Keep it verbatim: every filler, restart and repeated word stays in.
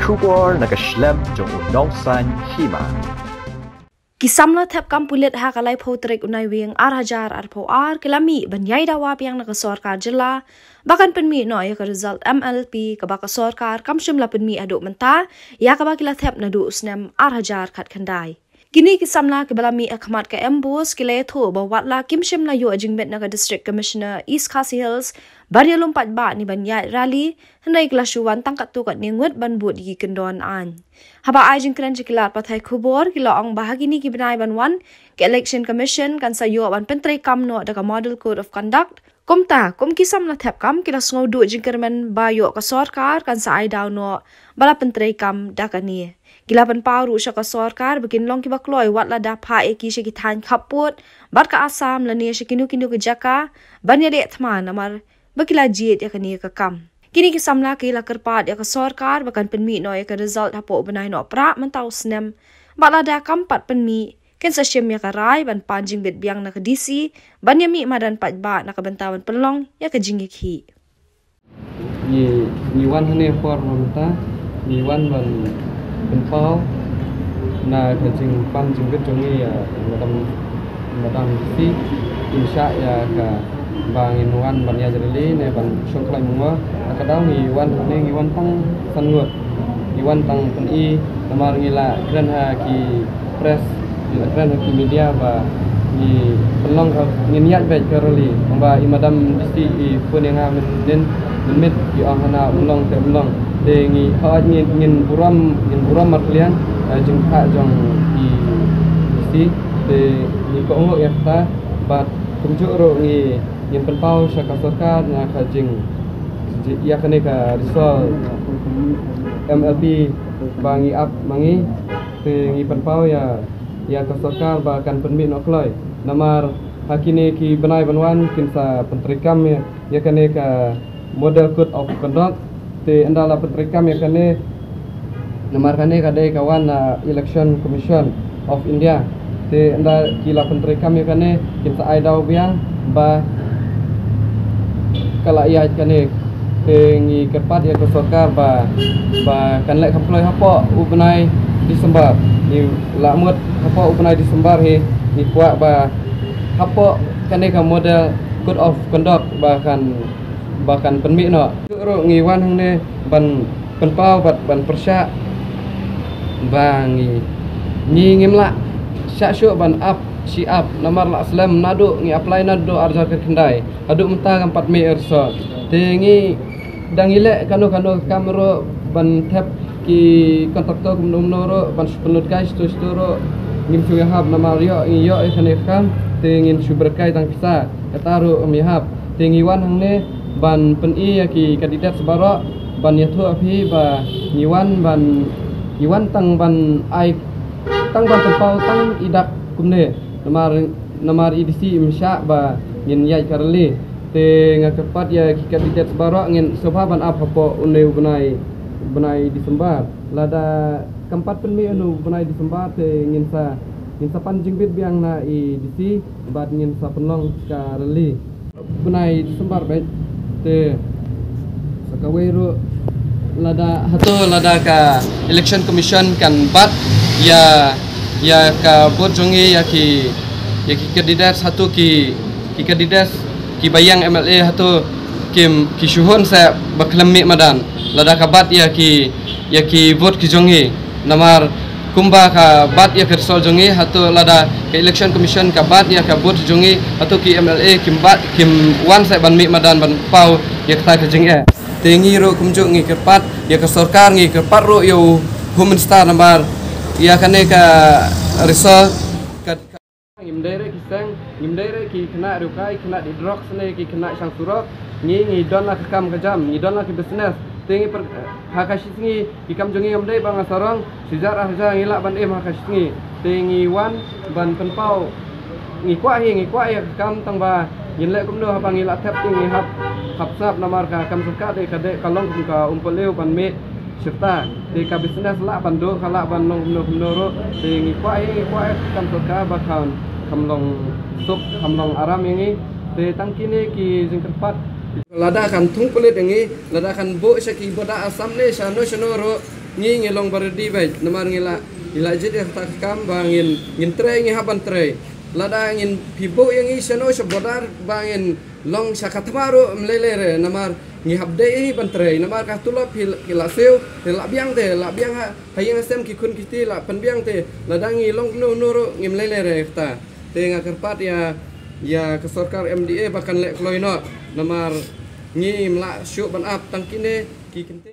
Khubor na ka shlem jong u nongsan hima. Ki samla thep kam pulit ha ka laiphew tarik u Naiwieng ar hajar arphew ar ki la mih ban ïai dawa biang na ka sorkar jylla ba kan pynmih noh ïa ka result M L P kaba ka sorkar kam shym la pynmih haduh mynta ïa kaba ki la thep naduh u snem ar hajar khatkhyndai. Kine ki samla kiba la mih ha khmat ka MBOSE ki la ïathuh ba wat la kim shym la ïoh jingbit na ka District Commissioner East Khasi Hills ban ïalum paidbah ne ban ïaid rally, hynrei ki la shu wan tang katto katne ngut ban bud ïa ki kyndon aiñ. Haba ai jingkren sha ki lad pathai khubor ki la ong ba ha kine ki bnai ban wan ka Election Commission kan sa ïoh ban pyntreikam noh da ka Model Code of Conduct. Kumta, kum ki samla thep kam ki la sngew duh jingkyrmen ba ïoh ka sorkar kan sa ai daw noh ba la pyntreikam da kane. Ki la pynpaw ruh sha ka sorkar ba kin long kiba kloi wat la da phah ïa ki sha ki thaiñ khappud bad ka Assam lane sha kino kino ki jaka ban ïaleh thma namar ba ki la jied ïa kane ka kam. Kine ki samla ki la kyrpad ïa ka sorkar ba kan pynmih noh ïa ka result hapoh u bnai Nohprah mynta u snem. Bad lada kam pat pynmih, kin sa shim ïa ka rai ban pan jingbit biang na ka D C ban ïamih madan paidbah na ka bynta ban pynlong ïa ka jingïakhih. Ngi, ngi wan hangne por mynta, ngi wan ban pynpaw na ka jingpan jingbit jong ngi ïa Madam, Madam D C, in shah ïa ka ba ngin wan ban ïaid rally ne ban shong khlaiñ mungwa. Ha ka daw ngi wan hangne ngi wan tang san ngut. Ngi wan tang pyni namar ngi la kren ha ki press, ngi la kren ha ki media ba ngi pynlong ka, ngin ïaid beit ka rally. Tangba i Madam D C i phone ïa nga mynnin mynmiet, i ong hana um long te um long. Te ngi hooid ngin, ngin burom, ngin burom markylliang, eh, jingphah jong i D C. Te ngi kohnguh ïa kata bad kumjuh ruh ngi, ngin pynpaw sha ka sorkar na ka jing, ïa kane ka result M L P ba ngi ap ma ngi. Te ngi pynpaw ïa, ïa ka sorkar ba kan pynmih noh kloi. Namar ha kine ki bnai ban wan kin sa pyntreikam ïa, ïa kane ka Model Code of Conduct. Te ynda la pyntreikam ïa kane, namar kane ka dei ka wan na Election Commission of India. Te ynda ki la pyntreikam ïa kane, kin sa ai daw biang ba ka la ïaid kane. Te ngi kyrpad ïa ka sorkar ba, ba kan leh kam kloi hapoh u bnai December. Ngi la mut hapoh u bnai December hi, ngi kwah ba hapoh kane ka Model Code of Conduct ba kan, ba kan pynmih noh. Ruh ngi wan hangne ban pynpaw bad ban pyrshah ba ngi, ngi ngim lah shah shuh ban ap shi ap namar la slem naduh ngi apply naduh ar hajar khatkhyndai haduh mynta kam pat mih result. Te ngi dang ïaleh kano kano ka kam ruh ban thep ki contractor kumno kumno ruh ban shu pynlut kai shito shito ruh ngim shu ïahap namar ïoh, ngi ïoh ïa kane ka kam te ngin shu bret kai tang pisa, kata ruh ngim ïahap. Te ngi wan hangne ban pyni ïa ki candidate baroh ban ïathuh ïa phi ba ngi wan ban, ngi wan tang ban ai, tang ban pynpaw tang i dak kumne. Namar, namar i D C im shah ba ngin ïaid ka rally. Te nga kyrpad ïa ki candidate baroh ngin sngewbha ban ap hapoh une u bnai, bnai December. Lada kam pat pynmih une u bnai December te ngin sa, ngin sa pan jingbit biang na i D C bad ngin sa pynlong ka rally. Bnai December beit. Te sa kawei ruh lada hato lada ka Election Commission kan bat ïa, ïa ka vote jong ngi ïa ki, ïa ki candidate hato ki, ki candidate kiba ïeng M L A hato kim, ki shu hun sa ba khlem mih madan lada ka bat ïa ki, ïa ki vote ki jong ngi. Namar kumba ka bat ïa ka result jong ngi, hato lada ka Election Commission ka bat ïa ka vote jong ngi, hato ki M L A kim bat, kim wan sa ban mih madan ban paw ïa kata ka jingeh. Te ngi ruh kumjuh ngi kyrpad ïa ka sorkar, ngi kyrpad ruh ïa u Home Minister namar ïa kane ka result ka Ngim dei re ki seng, ngim dei re ki khynnah riewkai, khynnah die drugs ne ki khynnah shang surok. Ngi, ngi don la ka kam ka jam, ngi don la ki business. Te ngi per, ha ka shi sngi ki kam jong ngi ngim dei ba nga sarong, shi hajar ar hajar ngi lah ban im ha ka shi sngi. Te ngi wan ban pynpaw, ngi kwah hi, ngi kwah ïa ka kam tang ba ngin leh kumno haba ngi lah thep te ngi hap, hap sngap namar ka kam sorkar te ka dei ka long kum ka um palew ban mih shirta. Te ka business lah ban duh, ka lah ban long kumno kumno ruh. Te ngi kwah hi, ngi kwah hi kam sorkar ba kan, kam long suk, kam long aram ïa ngi. Te tang kine ki jingkyrpad Lada kan thung pulit ïa ngi, lada kan buh sha ki border Assam ne shano shano ruh, ngi ngi long ba ready beit, namar ngi la, ngi la jied ïa kata ka kam ba ngin, ngin trei, ngi hap ban trei. Lada ngin phi buh ïa ngi shano sha border ba ngin long sha ka thma ruh ym lei lei re, namar ngi hap dei hi ban trei, namar ka tulop phi, phi la siew, phi la biang te, la biang ha, ha ïing ha sem ki khun ki kti la pynbiang te, lada ngi long no no ruh ngim lei lei re kata. Te nga kyrpad ïa, ïa ka sorkar M D A ba kan leh kloi noh, namar ngim lah shuh ban ap tang kine ki kyntien.